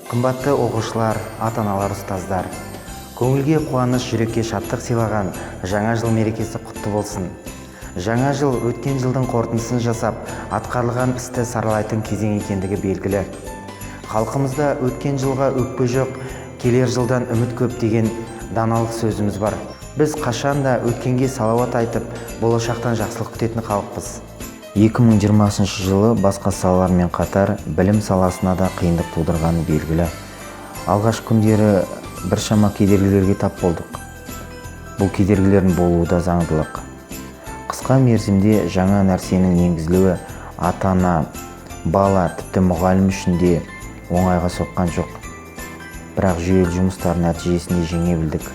Қымбатты оқушылар, ата-аналар, ұстаздар! Көңілге қуаныш, жүрекке шаттық сыйлаған Жаңа жыл мерекесі құтты болсын! Жаңа жыл өткен жылдың қорытындысын жасап, атқарылған істі саралайтын кезең екендігі белгілі. Халқымызда өткен жылға өкпе жоқ, келер жылдан үміт көп деген даналық сөзіміз бар. Біз қашанда өткенге салауат айтып, болашақтан жақсылық күтетін халықпыз. 2020 жылы басқа салалармен қатар білім саласына да қиындық тудырғаны белгілі. Алғашқы күндері біршама кедергілерге тап болдық. Бұл кедергілердің болуы да заңдылық. Қысқа мерзімде жаңа нәрсенің енгізілуі ата-ана, бала, тіпті мұғалім үшін де оңайға соққан жоқ. Бірақ жүйелі жұмыстар нәтижесінде жеңе білдік.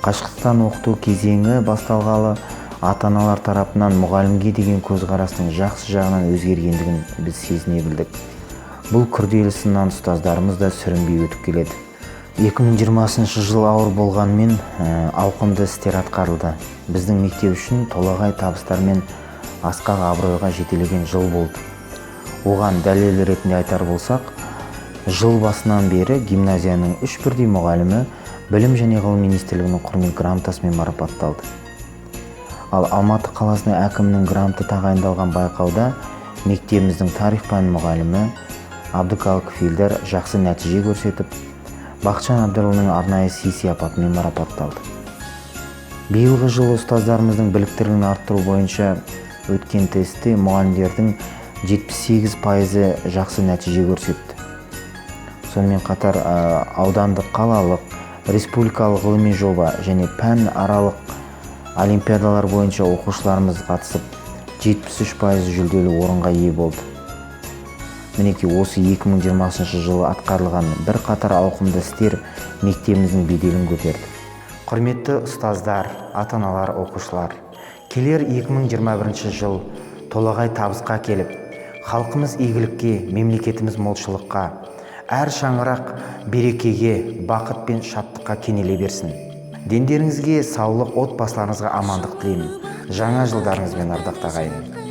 Қашықтықтан оқыту кезеңі басталғалы ата-аналар тарапынан мұғалімге деген көзқарастың жақсы жағынан өзгергендігін біз сезіне білдік. Бұл күрделі сыннан ұстаздарымыз да сүрінбей өтіп келеді. 2020 жыл ауыр болғанымен, ауқымды істер атқарылды. Біздің мектеп үшін толағай табыстар мен асқақ абыройға жетелеген жыл болды. Оған дәлел ретінде айтар болсақ, жыл басынан бері гимназияның 3 бірдей мұғалімі Білім және ғылым министрлігінің құрмет грамотасымен марапатталды. Ал Алматы қаласының әкімінің гранты тағайындалған байқауда мектебіміздің тарих пәні мұғалімі Абдыкалыков Елдар жақсы нәтиже көрсетіп, Бақытжан Әбдірұлының арнайы сый-сияпатымен марапатталды. Биылғы жылы ұстаздарымыздың біліктілігін арттыру бойынша өткен тестте мұғалімдердің 78%-ы жақсы нәтиже көрсетті. Сонымен қатар аудандық, қалалық, республикалық ғылыми жоба және пән аралық олимпиадалар бойынша оқушыларымыз қатысып, 73% жүлделі орынға ие болды. Мінекей, осы 2020 жылы атқарылған бірқатар ауқымды істер мектебіміздің беделін көтерді. Құрметті ұстаздар, ата-аналар, оқушылар, келер 2021 жыл толағай табысқа келіп, халқымыз игілікке, мемлекетіміз молшылыққа, әр шаңырақ берекеге, бақыт пен шаттыққа кенеле берсін. Дендеріңізге саулық, отбасыларыңызға амандық тілеймін. Жаңа жылдарыңызбен, ардақты ағайын!